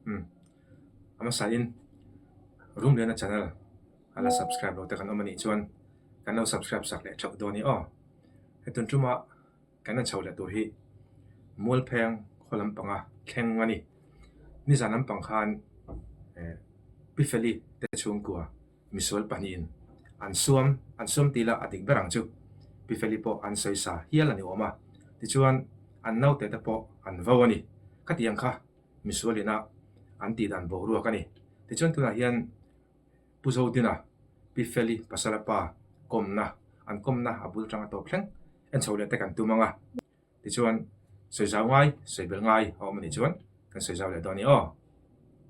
Umm a hmasain Rumliana channel a la subscribe lo te kan awm a nih chuan kan lo subscribe sak leh theuh dawn i aw. Hetun tuma kan en chho leh tur hi Mualpheng khaw lampanga thleng a ni. Nizan lampang khan eh Pi Feli te chhungkua misual pahnihin an suam an suam tih lah a dik ber ang chu. Pi Feli pawh an sawi sa hial a ni awm a, tichuan an naute te pawh an vo a ni. Khatiang kha misual ina an tih dan boruak a ni. Tichuan tunah hian Pu Zodina, Pi Feli pasala pa kawmna, an kawmna a bul tang a tawp thleng en chho leh te kan tum ang a. Tichuan, sawi zau ngai, sawi bel ngai a awm a nih chuan kan sawi zau leh dawn a ni aw.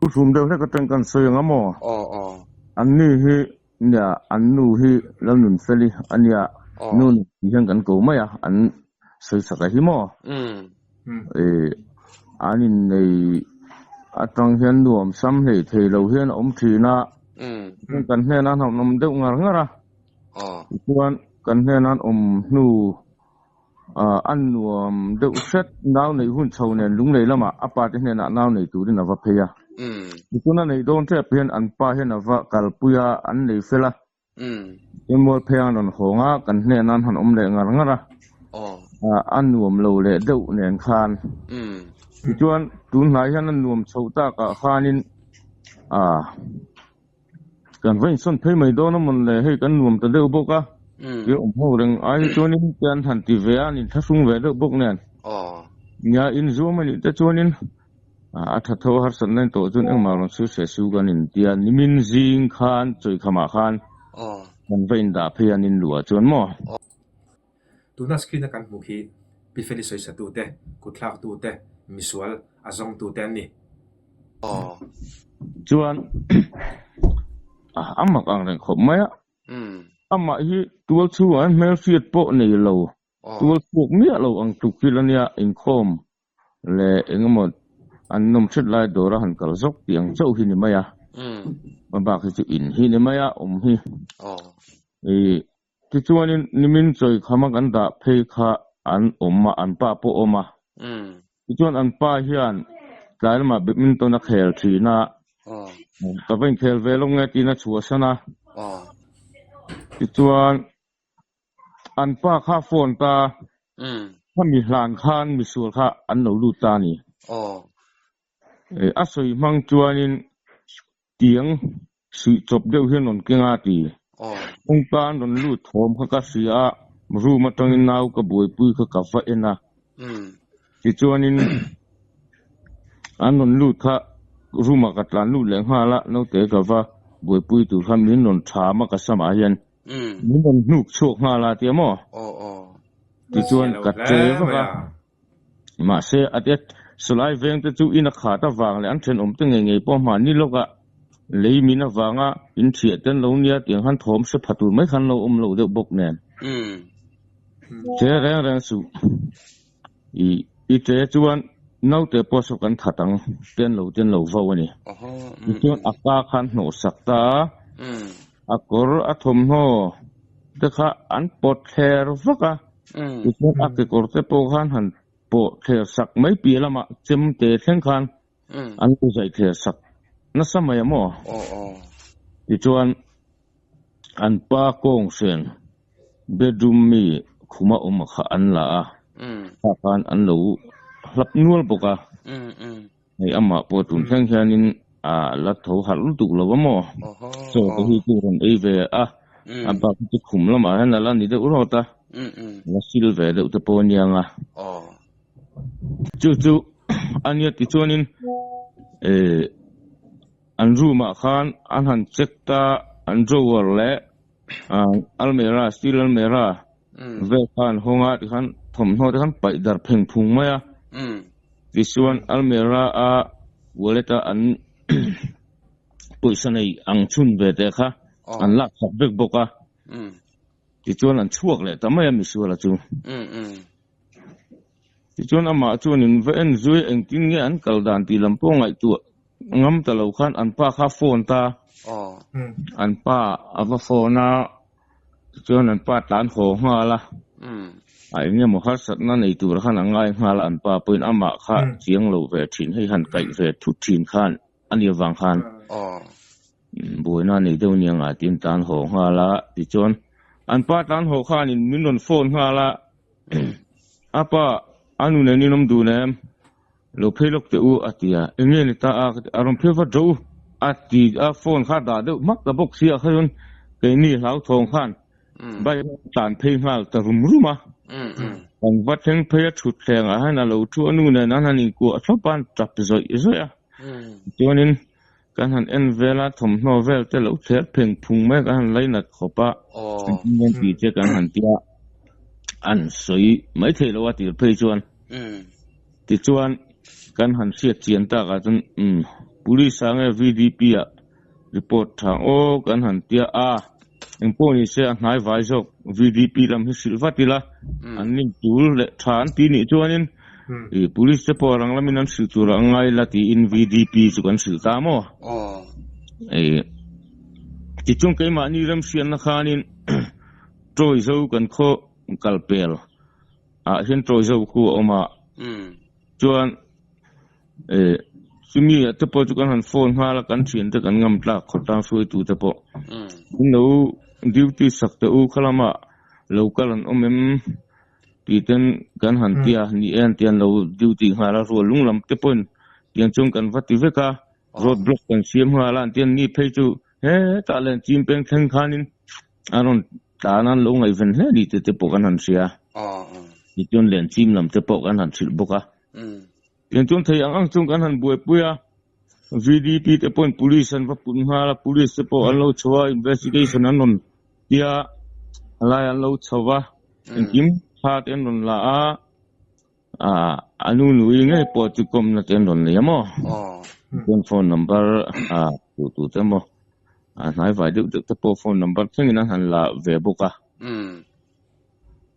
Pu Hrum deuh hlek atang kan sawi ang a maw? Aw aw. An ni hi nia an nu hi Lalnunfeli a nia, nu ni tih hian kan ko mai a, an sawi sak a hi maw? Umm. Ih, an innei atang hian nuam sam hleih thei lo hian a awm thin a, kan hnenah an awm deuh ngar ngar a, tichuan kan hnenah an awm hnu a nuam deuh hret nau neih hun chho nen lunglei lamah a pa te hnenah nau nei turin a va phei a, tichuan a neih dawn tep hian an pa hian a va kalpui a, an nei fel a. Tin Mualphei an rawn hawng a, kan hnenah an han awm leh ngar ngar a, a nuam lo leh deuh nen khan. Tichuan tunhnai hian a nuam chho takah khanin kan va insawn phei mai dawn a mawn le, hei kan nuam ta deuh bawk a, tia awm ho reng ai hi chuanin te an han ti ve a, an inthlahrung ve deuh bawk nen. Nia inzuam a nih te chuanin A tha tho harsatna in tawh chuan engmah rawn sawi hreh su kan in tia nimin zing khan chawikhamah khan kan va indah phei an inluah chuan maw. Tuna screen a kan hmuh khi Pi Feli sawisatu te, kutthlak tu te, misual a zawng tu te an ni. Chuan a mak ang reng khawp mai a, amah hi tual chhungah hian hmelhriat pawh nei lo, tual chhuak miah lo ang tluk thil a nia inkhawm leh engemaw an nawm hret lai dawr a han kal zawk tih ang chauh hi ni mai a, a bak hi chu in hi ni mai a awm hi. Ih tichuanin nimin chawi khama kan dah phei kha an awm a, an pa pawh a awm a. Tichuan an pa hian tlai lamah badminton a khel thin a, ka va inkhel ve lawk nge tiin a chhuahsan a. Tichuan An pa kha phone ta khami hlan khan misual kha an lo lut ta a ni. A sawi hmang chuanin tiang suih chawp deuh hian rawn keng a ti. Kawngka an rawn lut thawm kha ka hria a, room atangin nau ka buaipui kha ka va en a. Tichuanin an rawn lut kha room ah ka tlan lut leh nghal a, naute ka va buaipui tur kha min rawn tham a ka samah hian. Min rawn hnuk chhuak nghal a tia maw? Tichuan ka che vak a, mahse a tia sawlai veng te chu in a khat avang leh an thenawm te ngei ngei pawh hmanni lawkah lei min avanga in thiah te an lo nia tiang khan thawm hre pha tur mai khan lo awm lo deuh bawk nen. Che reng reng suh. I i che chuan naute pawh saw kan that ang te an lo te an lo vo a ni. Tichuan a ka khan hnawh sak ta a, a kawr a thawmhnaw te kha an pawt thler vak a, tichuan a kekawr te pawh khan han pawh thler sak mai piah lamah chem te thleng khan an lo zai thler sak nasa mai a maw? Tichuan an pa kawng hren Bedroom mi khuma awm kha an la a, tah khan an lo hlap nual bawk a, hei amah pawh tun thleng hianin a la tho harh lutuk lo a maw, chaw te hi chu rawn ei ve a, a bak hi chu khum lamah hian a la ni deuh rawt a, la sil ve deuh te pawh a nia ang a, chu chu a nia tichuanin eh an room ah khan an han check ta an drawer leh Almera, steel almera vel kha an hawng a tikhan thawmhnaw te khan paih dar pheng phung mai a. Tichuan almera a wallet a an pawisa nei ang chhun ve te kha an lak chak vek bawk a. Tichuan an chhuak leh ta mai a misuala chu. Tichuan amah chuan in va en zui engtin nge an kal dan tih lam pawh ngaihtuah ngam ta lo khan an pa kha phone ta. An pa a va phone a, tichuan an pa tlan haw nghal a. A eng emaw harsatna nei tur khan a ngai nghal a, an pa pawhin amah kha chiang lo ve thin, hei han kaih ve thut thin khan. a nih avang khan buaina a nei deuh aniang a tiin tlan haw nghal a. Tichuan an pa tlan haw khanin min rawn phone nghal a, A pa, a nu nen in awm dun em? Lo phei lawk teh u a ti a, eng nge ni ta a ka ti, a rawn phei vat rawh u a ti a, phone kha a dah deuh hmak ta bawk sia kha chuan keini hlauthawng khan bike a tlan phei nghal ta rum rum a, kan va thleng phei a thutthleng ah hian a lo thu a nu nen an han inkuah thlawp a, an tap zawih zawih a, chuanin kan han en vel a, thawmhnaw vel te lo thler pheng phung mai kan han lainat khawp a, engtin nge tih te kan han tia an sawi mai theih loh a tir phei chuan. Tichuan kan han hriat chian takah chuan umm Police ah nge VDP ah report tha ang aw kan han tia a, engpawh ni se a hnai vai zawk VDP lam hi hrilh vat ila an lim tul leh tha an ti nih chuanin ih Police te pawh rang lamin an hrilh tur a ngai la tiin VDP chu kan hrilh ta maw? Ih tichuan keimahni remhriatna khanin Troy zo kan khaw kalpel ah hian Troy zo khu a awm a chuan eh chumi ah te pawh chu kan han phone nghal a kan thian te kan ngam tlak khawp tang hruaitu te pawh in lo duty sak teh u khalamah lo kal an awm em tih ten kan han tia ni e an ti an lo duty nghal a rual lung lam te pawhin tiang chuan kan va ti vek a road block kan siam nghal a an ti a ni phei chu hetah leh chim peng thleng khanin a rawn tlan a an lo ngaihven hle ni tih te pawh kan han hria tichuan lenchim lam te pawh kan han hrilh bawk a. Tiang chuan thei ang ang chung kan han buaipui a, VDP te pawhin police an va put nghal a, police te pawh an lo chho a, investigation an rawn tia a lai an lo chho va, engkim thla te an rawn la a, ah a nu nui ngei pawh chu kawmna te an rawn nei a maw? Chuan phone number ah duh tu te maw a hnai vai deuh deuh te pawh phone number thlengin an han la ve bawk a.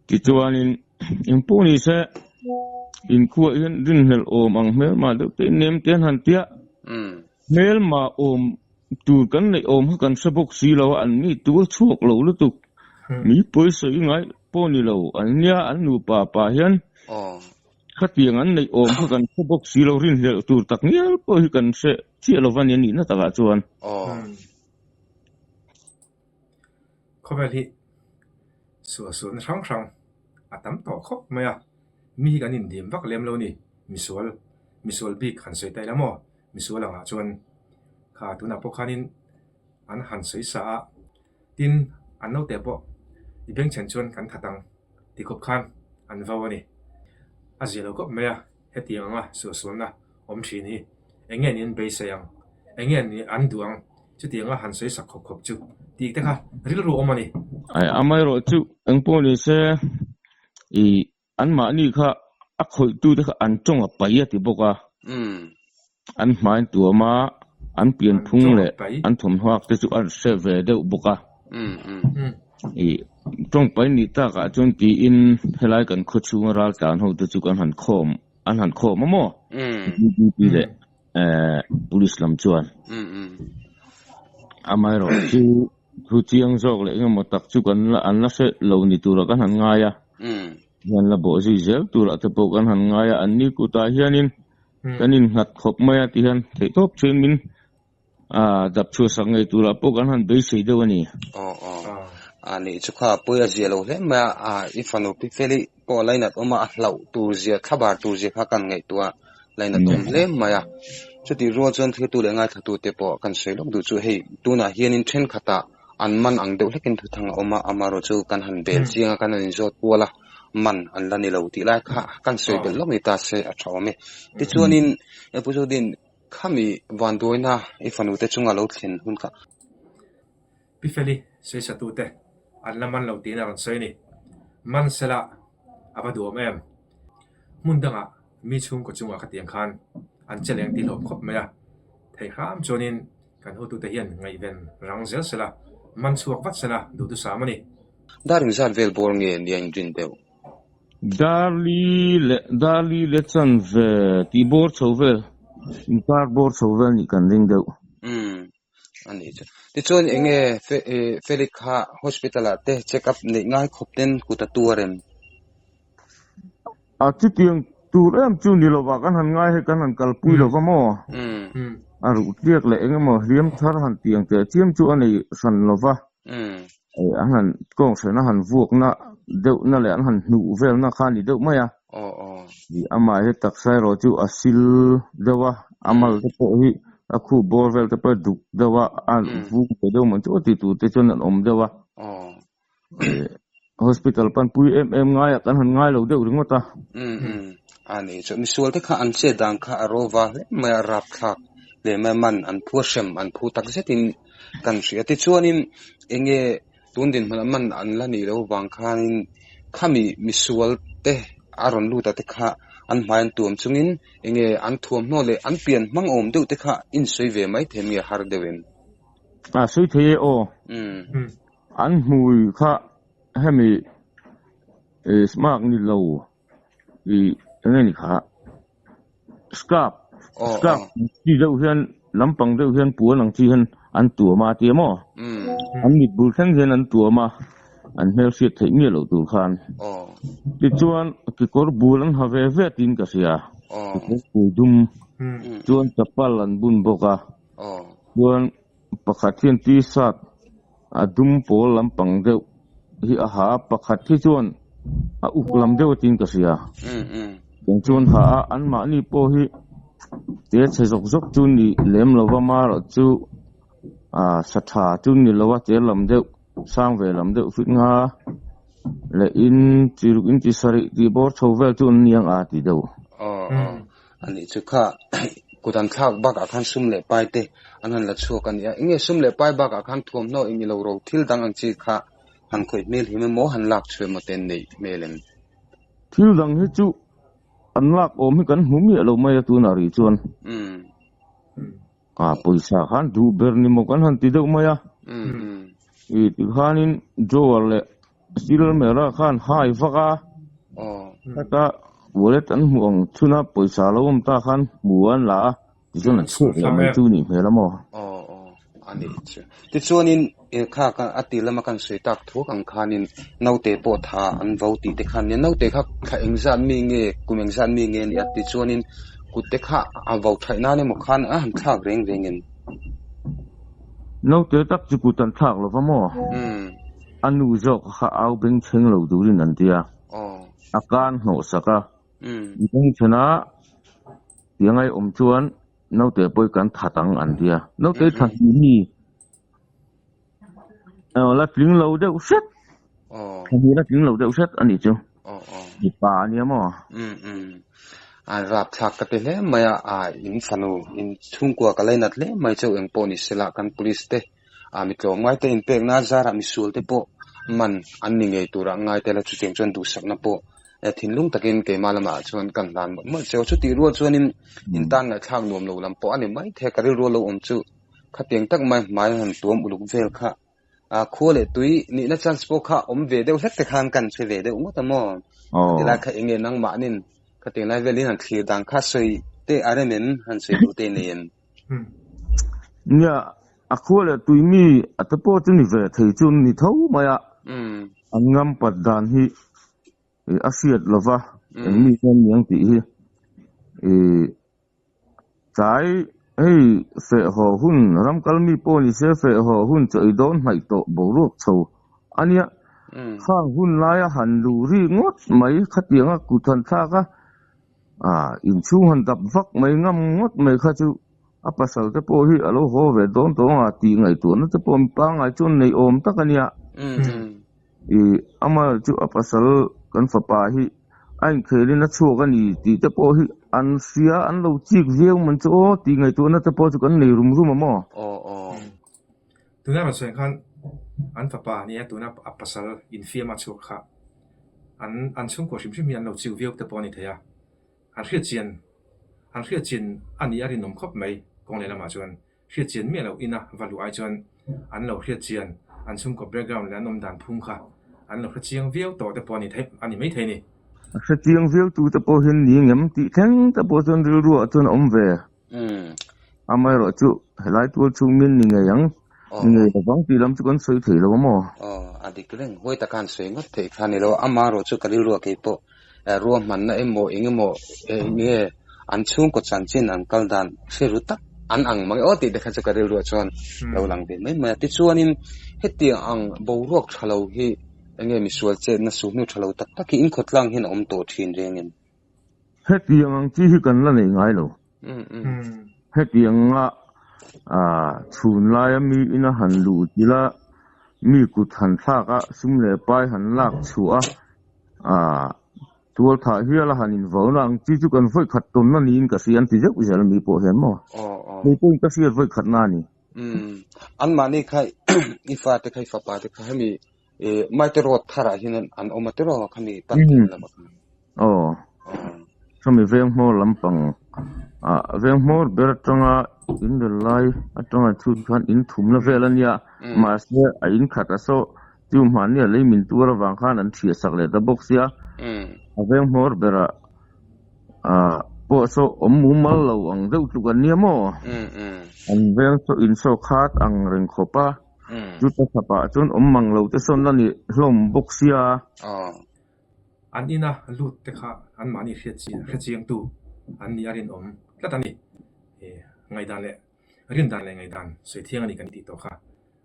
Tichuanin engpawh ni se inkhuah hian rinhlelh awm ang hmelma deuh te nem te an han tia. Hmelma awm tur kan neih awm kha kan hre bawk si lo a, an mi tur chhuak lo lutuk. Mi pawisawi ngai pawh ni lo an nia, an nupa pa hian khatiang an neih awm kha kan hre bawk si lo, rinhlelh tur tak ngial pawh hi kan hre chiah lo va ni a nihna takah chuan. Khawvel hi suahsualna hrang hrang a tam tawh khawp mai a, mi hi kan indim vak lem lo a ni, misual misual bik han sawi ta ila maw, misual angah chuan kha tunah pawh khanin an han sawi sa a, tin an naute pawh i bengchhen chuan kan khat ang ti khawp khan an vo a ni. A zia lo khawp mai a, hetiang anga suahsualna awm thin hi eng nge niin beisei ang, eng nge ni an duh ang, chutianga han sawi sak khawp khawp chu tih te kha rilru awm a ni. Ai, amaherawh chu engpawh ni se i anmahni kha a khawihtu te kha an tawng a pai a ti bawk a, an hmain tuam a, an pianphung leh an thawmhnuak te chu an hre ve deuh bawk a. I tawng pai nih takah chuan tiin helai kan khawchhunga raltlan ho te chu kan han khawm an han khawm a maw? DPP leh police lam chuan amaherawh chu thu chiang zawk leh engemaw tak chu kan la an la hre lo ni turah kan han ngai a, hian la bawh zui zel turah te pawh kan han ngai a, an ni kutah hianin kan innghat khawp mai a tihian theihtawp chuan min dap chhuah sak ngei turah pawh kan han beisei deuh a ni. Aw aw. A nih chu kha pui a zia lo hle mai a, a i fanu pi feli pawh a lainat awm a, a hlauh tur zia, thlabar tur zia kha kan ngaihtuah lainat awm hle mai a. Chutih rual chuan thiltu leh ngaithlatute pawh kan sawi lawk duh chu hei tunah hianin thenkhatah an man ang deuh hlekin thuthang a awm a, amaherawh chu kan han bel chiang a, kan han inzawt kual a, man an la ni lo tih lai kha kan sawi belh lawk ni ta se a tha awm e. Tichuanin Pu Zodin, Khami vanduaina i fanu te chunga lo thlen hun kha. Pi Feli sawisatute an la man lo tiin a rawn sawi a ni. Man sela a va duhawm em? Hmun dangah mi chhungkaw chungah khatiang khan an che leng ti hlawm khawp mai a. Theih hram chuanin kan hotute hian ngaihven rang zel sela, man chhuak vat sela duhthusam a ni. Dar engzat vel bawr nge nia inrin deuh? Darli leh Darli leh chanve tih bawr chho vel, inkar bawr chho vel nih kan ring deuh. Umm a nih chu. Tichuan eng nge Felix kha hospital ah te check up neih ngai khawp ten kut a tuar em? A chutiang tur em chu ni lovah kan han ngai hei kan han kalpui lova maw? Umm. A ruh tliak leh eng emaw hliam thar han tiang teh chiam chu a nei hran lo va, an han kawng hren a han vuakna deuhna leh an han hnuh velna kha a ni deuh mai a. Amah hi taksa erawh chu a sil deuh a, a mal te pawh hi a khup bawr vel te pawh a duk deuh a, a vung ve deuh man chu a ti tur te chuan an awm deuh a. Hospital panpui em em ngai a kan han ngai lo deuh ringawt a. Umm umm a ni chu misual te kha an chet dan kha a rova hle mai a rapthlak hle mai a man an phu a hrem an phu tak zetin kan hria tichuanin enge tun dinhmunah man an la nih loh vang khanin khami misual te a rawn lut a te kha an hmai an tuam chungin enge an thuamhnaw leh an pian hmang awm deuh te kha insawi ve mai thei nge har deuh em? A sawi thei e aw. Umm. An hmui kha hemi smark ni lo ih enge ni kha scarf scarf chi deuh hian lampang deuh hian puan ang chi hian an tuam a tia maw an mit bul thleng hian an tuam a an hmel hriat theih miah loh tur khan tichuan kekawr bul an ha ve ve tiin ka hria kekawr bul dum chuan chapal an bun bawk a chuan Pakhat hian t-shirt a dum pawl lampang deuh hi a ha a, pakhat hi chuan a uk lam deuh atiin ka hria. Tiang chuan ha a, anmahni pawh hi te chhe zawk zawk chu ni lem lo va, marawh chu ah sa tha chu ni lo a, te lam deuh sang ve lam deuh fit nga leh in chi ruk in chi sarih tih bawr chho vel chu an niang a ti deuh. Aw aw. A nih chu kha kut an thlak bakah khan sum leh pai te an han la chhuak a ni a, enge sum leh pai bakah khan thuamhnaw eng ilo ro thil dang ang chi kha han khawih hmel him emaw han lak chhuah emaw te an neih hmel em? Thil dang hi chu an lak awm hi kan hmu miah lo mai a tunah rih chuan a pawisa khan duh ber ni maw kan han ti deuh mai a, i tikhanin drawer leh Silmera khan hai vak a, heta wallet an hmuh ang chhuna pawisa lo awm ta khan hmu an la a, tichuan an chhuak leh mai chu nih hmel a maw? Aw aw a nih chu. Tichuanin kha a ti lama kan sawi tak thuak ang khanin naute pawh tha an vo tih te khan nia naute kha thla engzat mi nge kum engzat mi nge a nih a tichuanin kut te kha a vo thaih nan emaw khan a han thlak reng reng em? Naute tak chu kut an thlak lova maw? A nu zawk kha au bengchheng lo turin an ti a, a kan hnawh sak a, bengchhena tiangai awm chuan naute pawh hi kan that ang an ti a, naute hi thla hnih mi la tling lo deuh hret, thla hnih la tling lo deuh hret a nih chu, mipa a nia maw? A rapthlak ka ti hle mai a, in fanu in chhungkua ka lainat hle mai chauh eng pawh ni sela kan police te a mi tlawmngai te inpekna zarah misual te pawh man an ni ngei turah ngai tel a chutiang chuan duhsakna pawh thinlung takin keimah lamah chuan kan hlan mawlh mawlh che a chutih rual chuanin in tan ngaihthlak nuam lo lam pawh a ni maithei a ka rilru lo awm chu khatiang tak mai hmai han tuam uluk vel kha a khua leh tui nihna chance pawh kha awm ve deuh hlek te khan kan hre ve deuh ngawt a maw tilai kha enge nangmahnin khatiang lai velin han thlir dan kha sawi te a rem em han sawi duh te nei em. Nia, a khua leh tui mi a te pawh chu ni ve thei chu an ni tho mai a, an ngam pat dan hi a hriat lo va, eng mi hian niang tih hi ih tlai hei feh haw hun ram kal mi pawh ni se feh haw hun chaw i dawn hnaih tawh boruak chho a nia, khang hun laia han luh ri ngawt mai khatianga kut han thlak a. Ah, inchhung han dap vak mai ngam ngawt mai kha chu a pasal te pawh hi a lo haw ve dawn tawh ang a tih ngaihtuahna te pawh mi pangngai chuan nei awm tak a nia. Ih, ama chu a pasal kan fapa hi a inkhelin a chhuak a ni tih te pawh hi an hria an lo chik viau man chu aw tih ngaihtuahna te pawh chu kan nei rum rum a maw? Aw aw. Tuna rawn sawi ang khan an fapa nia tuna a pasal infiam a chhuak kha An an chhungkaw hrim hrim hi an lo chiu viau te pawh a ni thei a, an hriat chian an hriat chian a nih a rinawm khawp mai kawng leh lamah chuan hriat chian miah loh ina va luh ai chuan an lo hriat chian an chhungkaw background leh an awm dan phung kha an lo hre chiang viau tawh te pawh a ni thei a ni mai thei a ni. A hre chiang viau tu te pawh hian ni ngem tih thleng te pawh chuan rilruah chuan a awm ve. Amaherawh chu helai tual chhung min ni ngei ang, ni ngei lovang tih lam chu kan sawi thei lo a maw? Aw, a dik reng. Huai taka han sawi ngawt theih kha a ni lo. Amaherawh chu ka rilruah kei pawh ruahmanna emaw eng emaw eng nge an chhungkaw chanchin an kal dan hre ru tak an ang mang e aw tih te kha chu ka rilruah chuan lo lang ve mai mai a. Tichuanin hetiang ang boruak tha lo hi enge misual chetna suhnu tha lo tak tak hi inkhawtlang hian a awm tawh thin reng em? Hetiang ang chi hi kan la nei ngai lo. Hetianga chhun laia mi ina han luh tila mi kut han thlak a, sum leh pai han lak chhuah a, tual thah hial a han invauna ang chi chu kan vawi khat tawnna niin ka hria an ti zeuh zel mi pawh hian maw? Hei pawhin ka hriat vawi khatna a ni. Anmahni kha i fate kha i fapa te kha hemi Maite road tharah hian an awm a tiraw khami Panthin lamah khan. Aw. Khami Venghmawr lampang ah Venghmawr ber atanga in rel lai atanga chhut khan in thumna vel a nia mahse a in khat a saw chu hmanni a lei min tuar avang khan an thiah sak leh ta bawk sia a Venghmawr berah ah pawh saw awm mumal lo ang deuh tluk an nia maw an veng saw in saw khat ang reng khawp a. Chuta chhapah chuan awm mang lo te sawn a ni hlawm bawk sia. An ina lut te kha anmahni hrechiangtu an nih a rinawm tlat a ni. Ngaihdan leh rindan leh ngaihdan sawi thiang a ni kan tih tawh kha.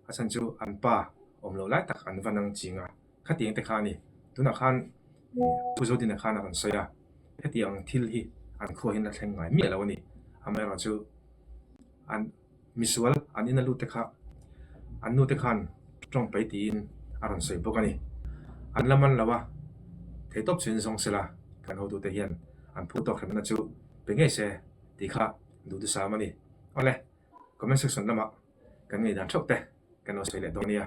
A chhan chu an pa awm lo lai tak an va nang ching a, khatiang te kha a ni. Tunah khan Pu Zodina khan a rawn sawi a, hetiang thil hi an khua hian a thleng ngai miah lo a ni. Amaherawhchu an. Misual an ina lut te kha an nu te khan tawng pai tiin a rawn sawi bawk a ni. An la man lo a, thei tawp chuin zawng sela kan hotute hian an phu tawk hremna chu pe ngei se tih kha duhthusam a ni. Awle, comment section lamah kan ngeidan theuh te kan lo sawi leh dawn nia.